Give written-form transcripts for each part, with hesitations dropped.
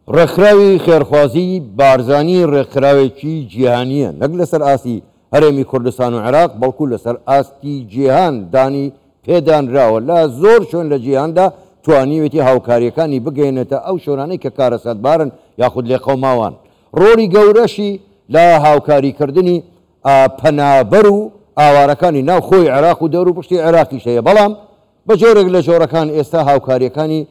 ڕێکخراوی خێرخوازیی بارزانی ڕێکخراوێکی جیهانییە، نەک لەسەر ئاستی هەرێمی کوردستان و عێراق، بەڵکو لەسەر ئاستی جیهان دانی پێدانراوە، لە زۆر شوێن لە جیهاندا توانیوێتی هاوکارییەکانی بگەیەنێتە ئەو شوێنانەی کە کارەساتبارن یاخود لێقەوماوان. ڕۆڵی گەورەشی لە هاوکاریکردنی پەنابەر و ئاوارەکانی ناو خۆی عێراق و دەوروپشتی عێراقیش هەیە، بەڵام بە جۆرێک لە جۆرەکان ئێستا هاوکارییەکانی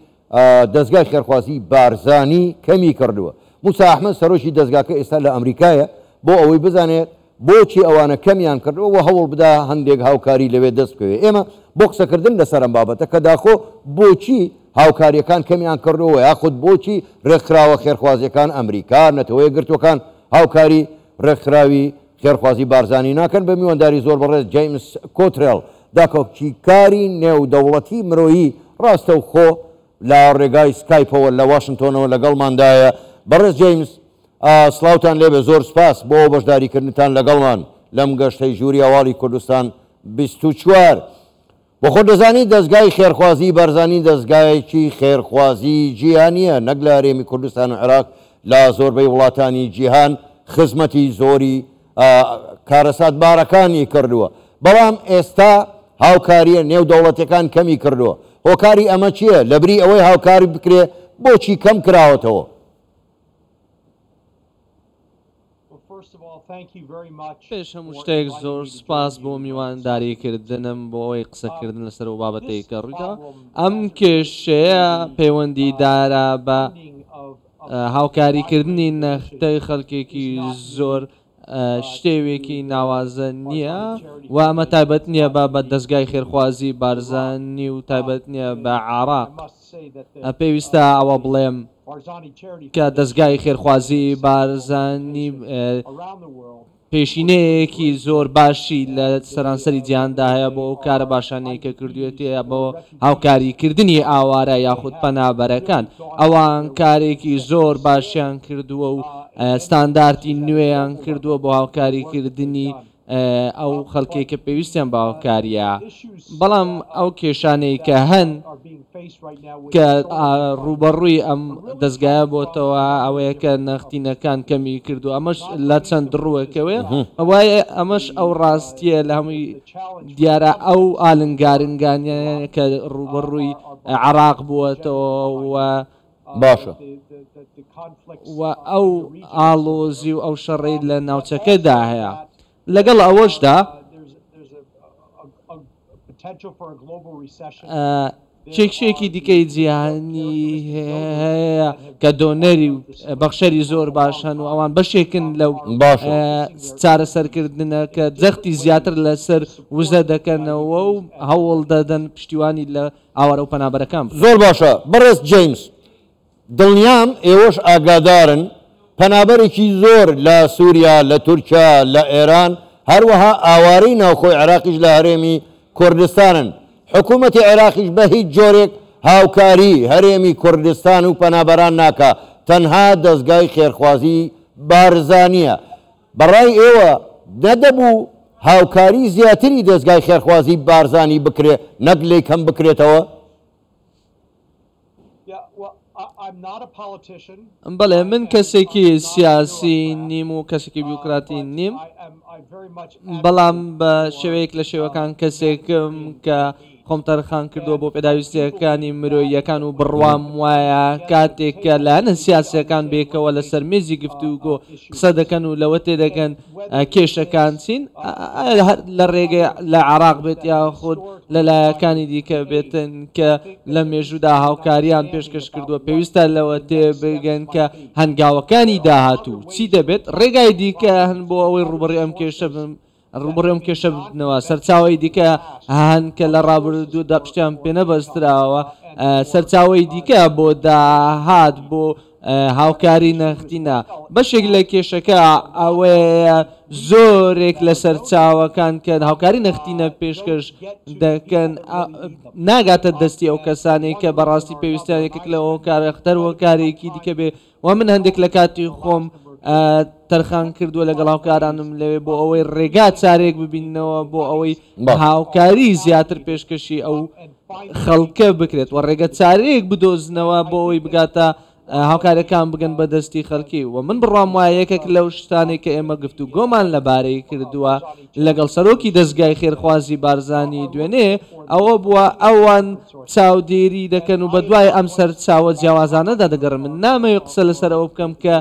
دەزگای خێرخوازیی بارزانی کەمی کردووە. موسا ئەحمەد سەرۆکی دەزگاکە ئێستا لە ئەمریکایە بۆ ئەوەی بزانێت بۆچی ئەوانە کەمیان کردووە و هەوڵ بدا هەندێک هاوکاری لەوێ دەست بکەوێت. ئێمە بۆ قسەکردن لەسەر ئەم بابەتە کە داخۆ بۆچی هاوکارییەکان کەمیان کردووە و یاخود بۆچی رێکخراوە خێرخوازییەکان، ئەمریکا، نەتەوەیەکگرتووەکان هاوکاری رێکخراوی خێرخوازی بارزانی ناکەن، بە میوانداری زۆر بەڕێز جەیمس کۆترێڵ، داکۆکیکاری نێودەوڵەتی مرۆیی ڕاستەوخۆ لە ڕێگای سکایپەوە لە واشنتۆنەوە لەگەڵماندایە. بەڕێز جەیمس، سڵاوتان لێبێ، زۆر سپاس بۆ بەشداریکردنتان لەگەڵمان لەم گەشتەی ژووری هەواڵی کوردستان 24. بۆ خۆت دەزانی دەزگای خێرخوازی بارزانی دەزگایەکی خێرخوازی جیهانیە نەک لە هەرێمی کوردستان و عێراق لە زۆربەی وڵاتانی جیهان خزمەتی زۆری کارەساتبارەکانی کردووە بەڵام ئێستا هاوکاریە نێو دەوڵەتەکان کەمی کردووە هۆکاری ئەمە چییە لەبری ئەوەی هاوکاری بکرێ بۆچی کەم کراوەتەوە؟ پێش هەموو شتێک زۆر سوپاس بۆ میوانداریکردنم بۆ ئەوەی قسەکردن لەسەر ئەو بابەتەی کە ڕوویداوە. ئەم کێشەیە پەیوەندیدارە بە هاوکاریکردنی نەختەی خەڵکێکی زۆر شتێوێکی ناوازە نییە و ئەمە تایبەت نییە بە بە دەزگای خێرخوازی بارزانی و تایبەت نییە بە عێراق. پێویستە ئەوە بڵێم کە دەزگای خێرخوازی بارزانی پێشینەیەکی زۆر باشی لە سەرانسەری جیهاندا هەیە بۆ ئەو کارە باشانەی کە کردوێتی بۆ هاوکاریکردنی ئاوارە یاخود پەنابەرەکان. ئەوان کارێکی زۆر باشیان کردووە و ستاندارتی نوێیان کردووە بۆ هاوکاریکردنی ئەو خەڵکەی کە پێویستیان بە هاوکارییە، بەڵام ئەو کێشانەی کە هەن کە ڕووبەڕووی ئەم دەزگایە بۆتەوە ئەوەیە کە نەختینەکان کەمی کردو ئەمەش لە چەند ڕووەکەوێ وایە ئەمەش ئەو ڕاستیە لە هەمووی دیارە ئەو ئالنگارنگانە کە ڕووبەڕووی عراق بووەتەوە و باشە. و ئەو ئاڵۆزی و ئەو شەڕەی لە ناوچەکەدا هەیە. لەگەڵ ئەوەشدا کێشەیەکی دیکەی جیهانی هەیە کە دۆنەری و بەخشەری زۆر باش هەن و ئەوان بەشێکن لەو باشە. چارەسەرکردنە کە جەختی زیاتر لەسەر وزە دەکەنەوە و هەوڵ دەدەن پشتیوانی لە ئاوارە و پەنابەرەکان بکەن. زۆر باشە بەڕێز جەیمس، دڵنیام ئێوەش ئاگادارن پەنابەرێکی زۆر لە سوریا، لە تورکیا، لە ئێران، هەروەها ئاوارەی ناوخۆی عێراقیش لە هەرێمی کوردستانن، حکومەتی عێراقیش بە هیچ جۆرێک هاوکاری هەرێمی کوردستان و پەنابەران ناکا، تەنها دەزگای خێرخوازی بارزانیە. بەڕای ئێوە نەدەبوو هاوکاری زیاتری دەزگای خێرخوازی بارزانی بکرێ نەک لێی کەم بکرێتەوە؟ بەڵێ من کەسێکی سیاسی نیم و کەسێکی بیوکراتی نیم، بەڵام بە شێوەیەک لە شێوەکان کەسێکم کە خۆم تەرخان کردووە بۆ پێداویستییەکانی مرۆییەکان و بڕوام وایە کاتێک کە لایەنە سیاسییەکان بێکەوە لەسەر مێزی گفتوگۆ قسە دەکەن و لەوە تێدەگەن کێشەکان چین هەر لە ڕێگەی لە عێراق بێت یاخود لە لایەکانی دیکە بێتن کە لە مێژوودا هاوکاریان پێشکەش کردووە پێویستە لەوە تێبگەن کە هەنگاوەکانی داهاتوو چی دەبێت ڕێگای دیکە هەن بۆ ئەوەی ڕووبەڕووی ئەم کێشە بن ڕووبەڕووی ئەم کێشە ببنەوە. سەرچاوەی دیکە هەن کە لە ڕابردوودا پشتیان پێ نەبەستراوە، سەرچاوەی دیکە بۆ داهات بۆ هاوکاری نەختینە. بەشێک لە کێشەکە ئەوەیە زۆرێک لە سەرچاوەکان کە هاوکاری نەختینە پێشکەش دەکەن ناگاتە دەستی ئەو کەسانەی کە بەڕاستی پێویستیان یەکێک لە هۆکارە خەتەر هۆکارێکی دیکە بێ و من هەندێک لە کاتی خۆم تەرخان کردووە لەگەڵ هاوکارانم لەوێ بۆ ئەوەی ڕێگا چارێک ببینەوە بۆ ئەوەی هاوکاری زیاتر پێشکەشی ئەو خەڵکە بکرێت و ڕێگە چارەیەک بدۆزنەوە بۆ ئەوەی بگاتە هاوکاریەکان بگەن بە دەستی خەڵکی و من بڕوام وایە یەکێک لەو شتانەی کە ئێمە گفتوگۆمان لەبارەی کردووە لەگەڵ سەرۆکی دەزگای خێرخوازی بارزانی دوێنێ ئەوە بووە ئەوان چاودێری دەکەن و بەدوای ئەم سەرچاوە جیاوازانەدا دەگەڕن من نامەوێت قسە لەسەر ئەوە بکەم کە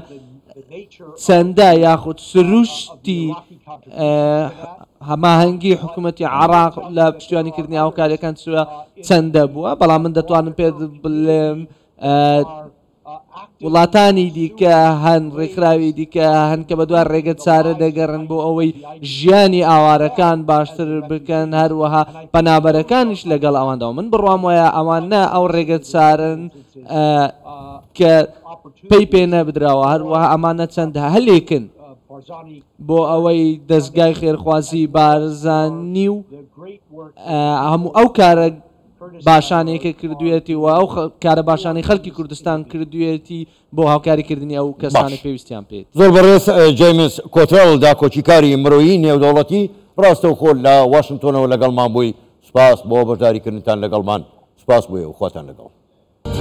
چەندە یاخود سروشتی هەماهەنگی حکوومەتی عراق لە پشتیوانیکردنی هاوکاریەکان چوە چەندە بووە بەڵام من دەتوانم پێت بڵێم وڵاتانی دیکە هەن، ڕێکخراوی دیکە هەن کە بەدوای ڕێگە چارە دەگەڕن بۆ ئەوەی ژیانی ئاوارەکان باشتر بکەن، هەروەها پەنابەرەکانیش لەگەڵ ئەواندا و من بڕوام وایە ئەوانە ئەو ڕێگە چارەن کە پەی پێ نەبدراوە، هەروەها ئەمانە چەند هەلێکن بۆ ئەوەی دەزگای خێرخوازی بارزانی و هەموو ئەو کارە باشانەی کە کردوویەتی و ئەو کارە باشانەی خەڵکی کوردستان کردوویەتی بۆ هاوکاریکردنی ئەو کەسانەی باش. پێویستیان پێیەتی. زۆر بەڕێز جەیمس کۆترێڵ داکۆکیکاری مرۆیی نێودەوڵەتی ڕاستەوخۆ لە واشنتۆنەوە لەگەڵمان بووی، سوپاس بۆ بەشداریکردنتان لەگەڵمان، سوپاس بۆ ئێوە، خواتان لەگەڵ.